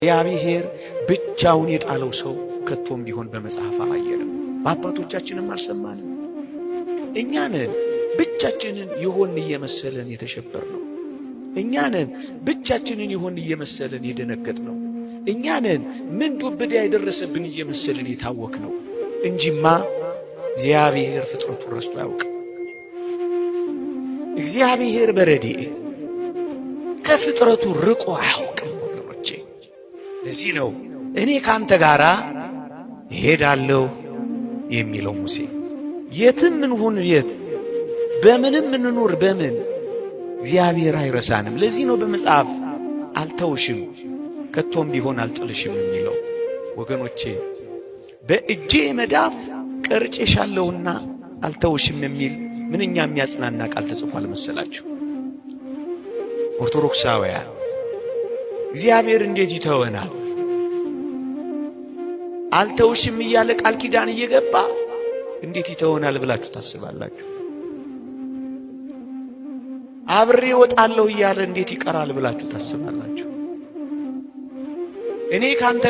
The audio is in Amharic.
እግዚአብሔር ብቻውን የጣለው ሰው ከቶም ቢሆን በመጽሐፍ አላየንም፣ በአባቶቻችንም አልሰማንም። እኛንን ብቻችንን የሆን እየመሰለን የተሸበርነው። እኛንን ብቻችንን የሆን እየመሰለን የደነገጥነው። እኛንን ምን ዱብዳ የደረሰብን እየመሰለን የታወክነው እንጂማ እግዚአብሔር ፍጥረቱን ረስቶ አያውቅም። እግዚአብሔር በረድኤት ከፍጥረቱ ርቆ አያውቅም። ወገኖቼ፣ ለዚህ ነው እኔ ካንተ ጋር እሄዳለሁ የሚለው ሙሴ። የትም እንሁን የት፣ በምንም እንኑር በምን፣ እግዚአብሔር አይረሳንም። ለዚህ ነው በመጽሐፍ አልተውሽም ከቶም ቢሆን አልጥልሽም የሚለው። ወገኖቼ፣ በእጄ መዳፍ ቀርጬሻለሁና አልተውሽም የሚል ምንኛ የሚያጽናና ቃል ተጽፏል መሰላችሁ? ኦርቶዶክሳውያን፣ እግዚአብሔር እንዴት ይተወናል? አልተውሽም እያለ ቃል ኪዳን እየገባ እንዴት ይተወናል ብላችሁ ታስባላችሁ? አብሬ እወጣለሁ እያለ እንዴት ይቀራል ብላችሁ ታስባላችሁ? እኔ ካንተ